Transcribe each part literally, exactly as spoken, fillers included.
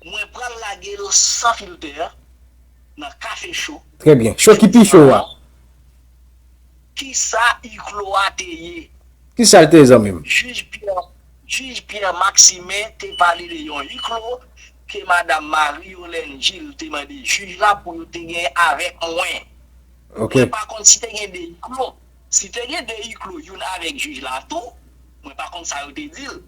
Mwen pral lage l san filtè nan Kafe Cho. Trè byen. Cho ki pi cho a. Kisa iklo a te ye? Kisa l te ye, zanmi m? Jij Pierre, jij Pierre Maximin te pale de yon iklo ke madam Marie Yolène Gilles te mande jij la pou yo te gen avèk mwen. Ok. Mwen pa konn si te gen de iklo. Si te gen de iklo, youn avèk jij la tou, mwen pa konn sa yo te di l.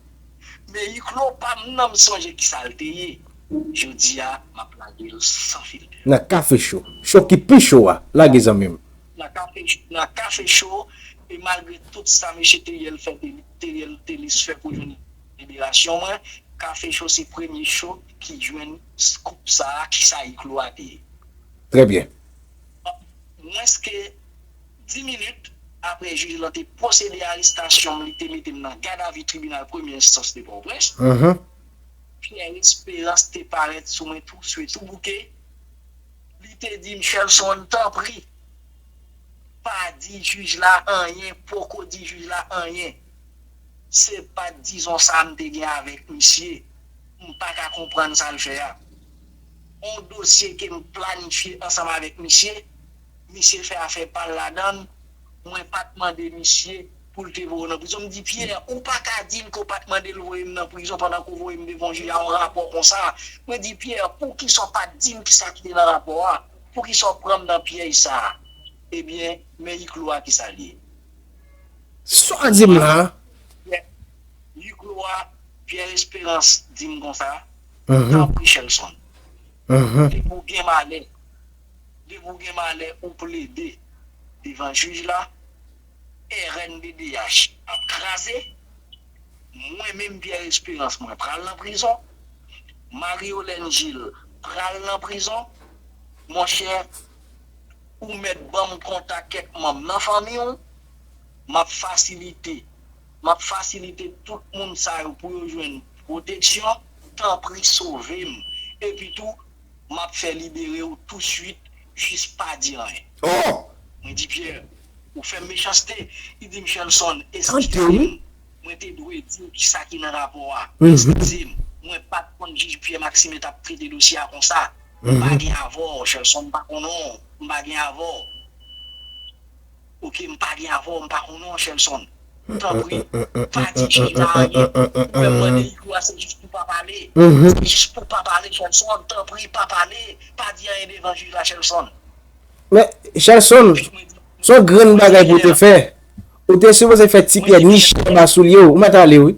Men iklo pa m nan, m sonje kisa l te ye. Jodi a, m ap lage l san filtè. Nan Kafe Cho. Cho ki pi cho a. Lage, zanmi m. Nan Kafe, nan Kafe Cho, e malgre tout sa mesye Teriel fè, Teriel Telis fè pou jwenn liberasyon mwen, Kafe Cho se premye cho ki jwenn scoop sa a, kisa iklo a te ye. Trè byen. Mwens ke dis minit apre jij lan te pwosede arestasyon m, li te mete m nan gadavi tribinal premye enstans de Pòtoprens, Pierre Esperance te parèt sou mwen tou swe tou bouke. Li te di m, Shelson, tanpri, pa di jij la anyen, poko di jij la anyen. Se pa t dizon sa m te gen avèk misye. M pa ka konprann sa l fè a. On dosye ke m planifye ansanm avèk misye, misye fè afè pa l ladan l, mwen pa t mande misye pou l te voye w nan prizon. M di, Pierre, ou pa ka di m ke w pa t mande l voye m nan prizon pandan ke w voye m devan yon jij a, yon rapò konsa. Mwen di, Pierre, poukisa w pa t di m kisa ki te nan rapò a? Poukisa w pran m nan pyèj sa a? Ebyen, men iklo a kisa l ye. Sa w di m la a? Pierre, iklo a, Pierre Esperance di m konsa, tanpri Shelson. Depi w gen malè, depi w gen malè, ou plede devan jij la, R N D D H ap kraze, mwen menm Pierre Esperance, mwen pral nan prizon, Marie Yolène Gilles pral nan prizon, monchè, ou mèt ban m kontak kèk manm nan fanmi w, m ap fasilite, m ap fasilite tout moun sa yo pou yo jwenn pwoteksyon, tanpri sove m. Epi tou, m ap fè libere w tousuit, jis pa di anyen. Oh! Mwen di, Pierre, ou fè m mechanste. Li di m, Shelson, eskize m. Mwen te dwe di w kisa ki nan rapò a. Eskize m. Mwen pa t konn jij Pierre Maximin t ap trete dosye a konsa. M pa gen avè w, Shelson, m pa konnen w. M pa gen avè w. Ok, m pa gen avè w, m pa konnen w, Shelson. Tanpri, pa di jij la anyen. Ou fè m mande iklo a, se jis pou pa pale. Se jis pou pa pale, Shelson. Tanpri, pa pale. Pa di anyen devan jij la, Shelson. Men, Shelson, se yon grenn bagay pou w te fè. Ou te sipoze fè Ti Pyè niche anba soulye w. Ou mèt ale, wi.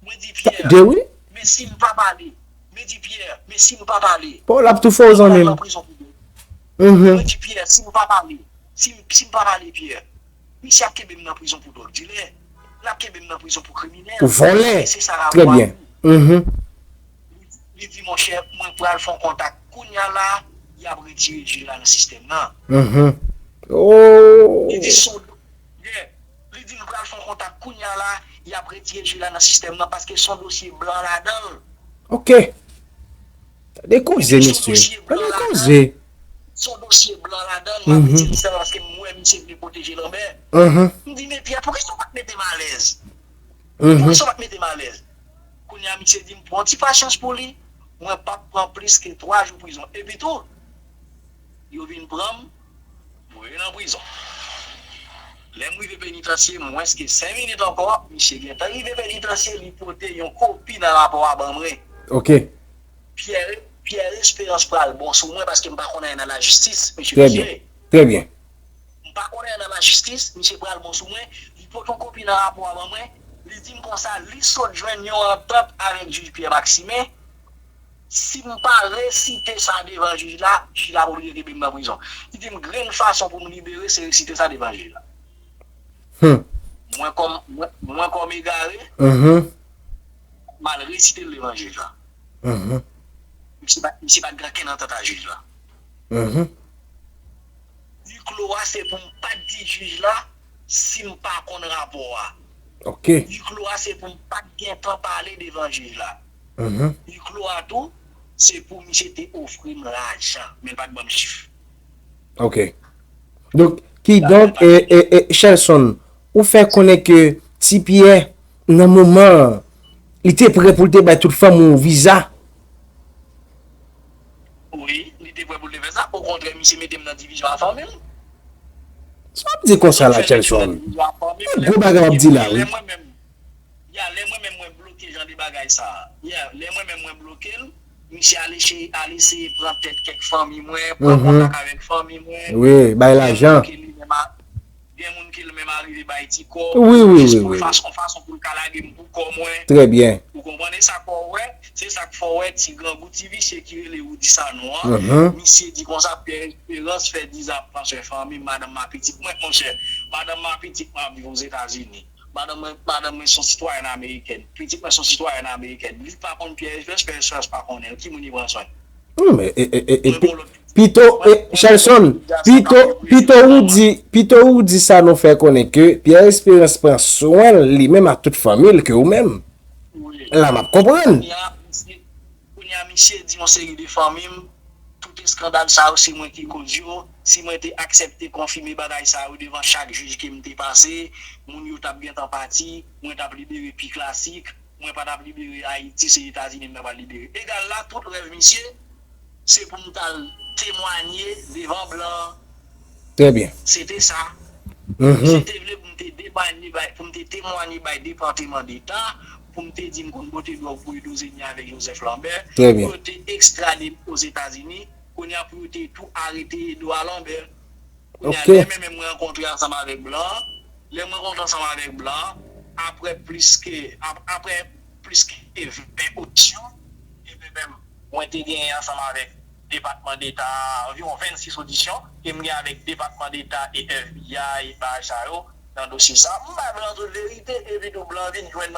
Mwen di Pierre, men si m pa pale, men di Pierre, men si m pa pale, pawòl ap tou fò, zanmi m. Mwen di Pierre, si m pa pale, si, si m pa pale, Pierre, misye ap kenbe m nan prizon pou dwòg dilè. L ap kenbe m nan prizon pou kriminèl. Pou vòlè. E se sa rapò a di. Li di, monchè, mwen pral fè yon kontak kounya la, y ap retire jij la nan sistèm nan. Li di, se yon, yeah. Li di, nou pral fè yon kontak kounya la, y ap retire jij la nan sistèm nan paske se yon dosye blan ladan l. Ok. Tande koze, mesye. Tande koze. Se yon dosye blan ladan l, m ap retire sa paske m wè misye vle pwoteje Lanbè. M di, men Pierre, poukisa w pa t mete m alèz? Poukisa w pa t mete m alèz? Kounye a, misye di m pran ti pasyans pou li, mwen p ap pran plis ke twa jou prizon. Epi tou, yo vin pran m, voye nan prizon. Lè m rive penitansye, mwens ke senk minit ankò, misye gentan rive penitansye, li pote yon kopi nan rapò a ban mwen. Ok. Pierre, Pierre Esperance pral bon sou mwen paske m pa konn anyen nan lajistis, mesye Trè byen. Trè byen. M pa konn anyen nan lajistis, misye pral bon sou mwen, li pote yon kopi nan rapò a ban mwen, li di m konsa, li sot jwenn yon antant avèk jij Pierre Maximin, si m pa resite sa devan jij la, jij la oblije kenbe m nan prizon. Li di m grenn fason pou m libere, se resite sa devan jij la. Mwen kòm, mwen, mwen kòm egare, m al resite l devan jij la. Misye pa, misye pa t gen okenn antant a jij la. Iklo a se pou m pa t di jij la si m pa konn rapò a. Ok. Iklo a se pou m pa t gentan pale devan jij la. Iklo a tou, se pou misye te ofri m lajan, men l pa t ban m chif. Ok. Donk, kidonk, e, e, e, Shelson, ou fè konnen ke Ti Pyè, nan moman an, li te prè pou l te bay tout fanmi w viza. Wi, li te prè pou l te fè sa. Okontrè, misye mete m nan divizyon a fanmi m. Sa w ap di konsa la, Chelson? Gwo bagay w ap di la, wi. Ya, lè mwen menm mwen bloke jan de bagay sa. Ya, lè mwen menm mwen bloke l, misye al eseye, al eseye pran tèt kèk fanmi mwen, pran kontak avèk fanmi mwen. Wi, bay lajan. Gen moun ki l menm arive bay ti kòb, wi, wi, jis wi, pou l fason, fason pou l ka lage m pou kò mwen. Trè byen. Ou konprann? E sa k fè w wè, se sa k fè w wè ti grangou, ti visye ki rele Rudy Sanon an, misye di konsa, Pierre Espérance fè dizan ap transfè fanmi m, madanm m ak pitit mwen. Monchè, madanm m ak pitit mwen ap viv Ozetazini. Madanm mwen, madanm mwen se yon sitwayèn amerikèn. Pitit mwen se yon sitwayèn amerikèn. Li pa konn Pierre Espérance, Pierre Espérance pa konnen l. Ki moun li pran swen? Hmm, e, e, e, e, pi- pito, e, Chelson, pito, pito ou di, pito ou di Sanon fè konnen ke Pierre Espérance pran swen l li menm ak tout fanmi l ke ou menm. La m ap konprann. Kounye a, misye, kounye a, misye di yon seri de fanmi m, tout eskandal sa yo, se mwen ki koz yo. Si mwen te aksepte konfime bagay sa yo devan chak jij ke m te pase, moun yo t ap gentan pati, mwen t ap libere pi klasik. Mwen pa t ap libere Ayiti, se Etazini m ta pral libere. Egal la, tout rèv misye, se pou m t al temwanye devan blan. Trè byen. Se te sa. Misye te vle pou m te temwanye bay, pou m te temwanye bay Depatman Deta, pou m te di m konn pote dwòg pou Edo Zeni avèk Joseph Lambert, pou yo te ekstrade m Ozetazini, kounye a pou yo te tou arete Edo a Lambert. Kounye a, lè mwen menm mwen rankontre ansanm avèk blan, lè mwen rankontre ansanm avèk blan, apre plis ke, ap- apre plis ke ven odisyon, e mwen menm, mwen te genyen ansanm avèk Depatman Deta, anviwon vennsis odisyon, ke m gen avèk Depatman Deta e F B I, bagay sa yo, nan dosye sa. M bay blan tout verite, epi tou blan vin jwenn